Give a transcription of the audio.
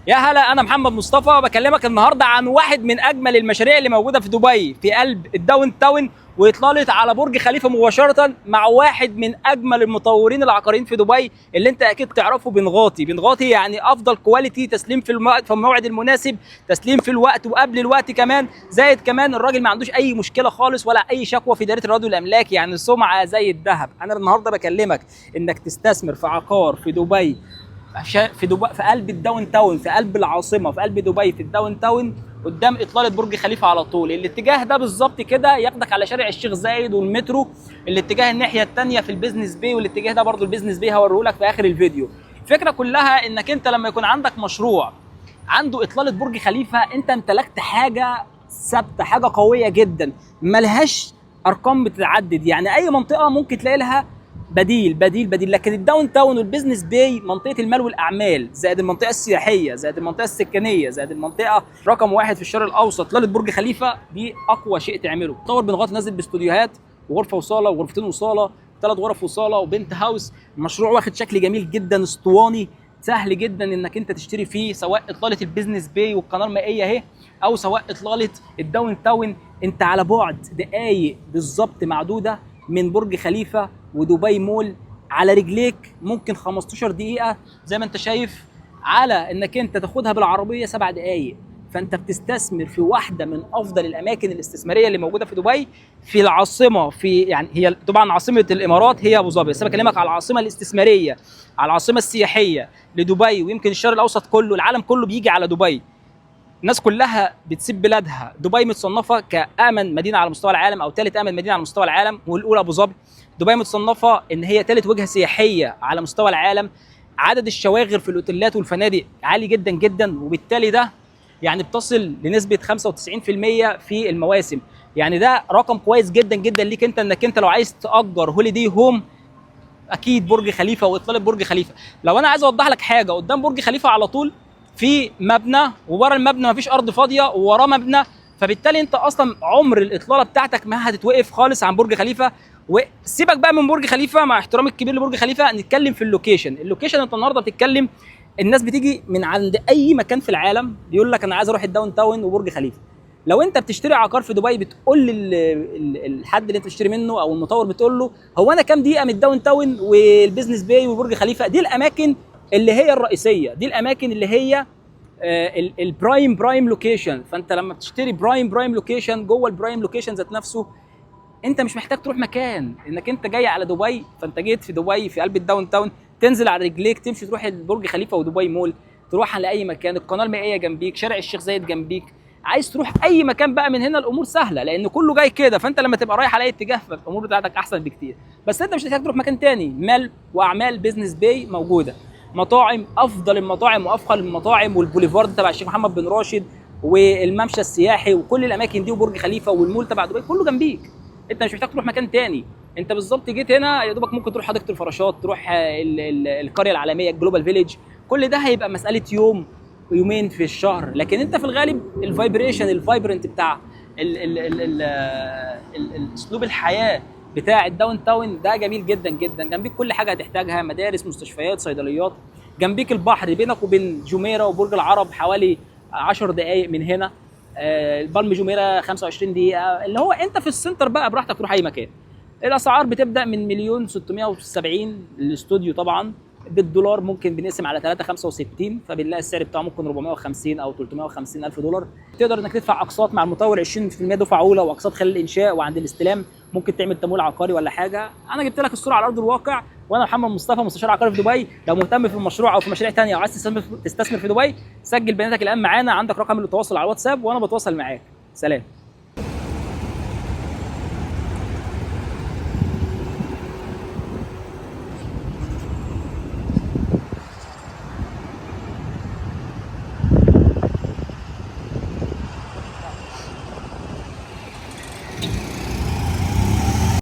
يا هلا، انا محمد مصطفى بكلمك النهارده عن واحد من اجمل المشاريع اللي موجودة في دبي في قلب ال downtown واطلاله على برج خليفة مباشرة، مع واحد من اجمل المطورين العقاريين في دبي اللي انت اكيد تعرفه، بنغاطي. بنغاطي يعني افضل quality، تسليم في الموعد، في الموعد المناسب، تسليم في الوقت وقبل الوقت كمان. زائد كمان الراجل ما عندوش اي مشكلة خالص ولا اي شكوى في دائرة الأراضي والاملاك، يعني سمعه زي الذهب. انا النهارده بكلمك انك تستثمر في عقار في دبي، في دبي، في قلب ال downtown، في قلب العاصمه، في قلب دبي، في ال downtown، قدام اطلالة برج خليفة على طول. الاتجاه ده بالظبط كده ياخدك على شارع الشيخ زايد والمترو، الاتجاه الناحية الثانية في ال Business Bay، والاتجاه ده برضو ال Business Bay هوريهولك في اخر الفيديو. الفكرة كلها انك انت لما يكون عندك مشروع عنده اطلالة برج خليفه، انت امتلكت حاجة ثابته، حاجة قوية جدا ملهاش ارقام بتتعدد. يعني اي منطقة ممكن تلاقي لها بديل بديل بديل، لكن ال downtown وال Business Bay منطقة المال والاعمال، زائد المنطقة السياحيه، زائد المنطقة السكنيه، زائد المنطقة رقم واحد في الشرق الاوسط، اطلالة برج خليفه، دي اقوى شيء تعمله. طور بنغاطي نازل باستوديوهات وغرفه وصاله وغرفتين وصاله، ثلاث غرف وصاله و penthouse. المشروع واخد شكل جميل جدا اسطواني، سهل جدا انك انت تشتري فيه، سواء اطلالة ال Business Bay والقناة المائية اهي، او سواء اطلالة ال downtown. انت على بعد دقايق بالظبط معدودة من برج خليفة ودبي مول، على رجليك ممكن 15 دقيقة زي ما انت شايف، على انك انت تاخدها بالعربية 7 دقائق. فانت بتستثمر في واحدة من افضل الاماكن الاستثمارية اللي موجودة في دبي، في العاصمه، في يعني هي طبعا عاصمة الامارات هي ابو ظبي، بس انا بكلمك على العاصمة الاستثماريه، على العاصمة السياحية لدبي، ويمكن الشرق الاوسط كله، العالم كله بيجي على دبي. الناس كلها بتسيب بلادها. دبي متصنفه كامن مدينة على مستوى العالم او ثالث امن مدينة على مستوى العالم، والاولى ابو ظبي. دبي متصنفه ان هي ثالث وجهه سياحية على مستوى العالم. عدد الشواغر في الاوتيلات والفنادق عالي جدا جدا، وبالتالي ده يعني بتصل لنسبه 95% في المواسم. يعني ده رقم كويس جدا جدا ليك انت، انك انت لو عايز تاجر holiday home، اكيد برج خليفة واطلاله برج خليفه. لو انا عايز اوضح لك حاجه، قدام برج خليفة على طول في مبنى، وورا المبنى مفيش ارض فاضيه، ووراه مبنى، فبالتالي انت اصلا عمر الاطلاله بتاعتك ما هتتوقف خالص عن برج خليفه. وسيبك بقى من برج خليفه، مع احترامي الكبير لبرج خليفه، نتكلم في ال location. ال location انت النهارده بتتكلم، الناس بتيجي من عند اي مكان في العالم بيقول لك انا عايز اروح ال downtown وبرج خليفة. لو انت بتشتري عقار في دبي، بتقول للحد اللي انت بتشتري منه او المطور، بتقول له هو انا كام دقيقة من ال downtown وال Business Bay وبرج خليفه؟ دي الاماكن اللي هي الرئيسيه، دي الاماكن اللي هي ال prime prime location. فانت لما بتشتري prime prime location جوه ال prime location ذات نفسه، انت مش محتاج تروح مكان، انك انت جاي على دبي، فانت جيت في دبي في قلب ال downtown، تنزل على رجليك تمشي تروح برج خليفة ودبي مول، تروح على اي مكان، القناة المائية جنبيك، شارع الشيخ زايد جنبيك. عايز تروح اي مكان بقى من هنا الامور سهله، لان كله جاي كده. فانت لما تبقى رايح على اي اتجاه فالامور بتاعتك احسن بكتير. بس انت مش محتاج تروح مكان تاني. مال واعمال، Business Bay موجوده، مطاعم، افضل المطاعم وافخر المطاعم، والبوليفارد تبع الشيخ محمد بن راشد، والممشى السياحي، وكل الاماكن دي، وبرج خليفة والمول تبع دبي كله جنبيك. انت مش محتاج تروح مكان تاني. انت بالظبط جيت هنا يا دوبك ممكن تروح حديقة الفراشات، تروح القرية العالميه، ال Global Village، كل ده هيبقى مسالة يوم ويومين في الشهر. لكن انت في الغالب ال vibration، ال vibrant بتاع ال ال ال ال ال اسلوب الحياة بتاع ال downtown ده جميل جدا جدا. جنبيك كل حاجة هتحتاجها، مدارس، مستشفيات، صيدليات، جنبيك البحر، بينك وبين جميرة وبرج العرب حوالي 10 دقائق من هنا، البالم جميرة 25 دقيقه، اللي هو انت في ال center بقى براحتك تروح اي مكان. الاسعار بتبدا من 1,670,000 الاستوديو، طبعا بالدولار ممكن بنقسم على 3.65، فبنلاقي السعر بتاعه ممكن 450 او 350 الف دولار. تقدر انك تدفع اقساط مع المطور، 20% دفعه اولى واقساط خلال الانشاء وعند الاستلام، ممكن تعمل تمويل عقاري ولا حاجه. انا جبت لك الصورة على ارض الواقع، وانا محمد مصطفى، مستشار عقاري في دبي. لو مهتم في المشروع او في مشاريع ثانية او عايز تستثمر في دبي، سجل بياناتك الان معانا، عندك رقم التواصل على الواتساب وانا بتواصل معاك. سلام.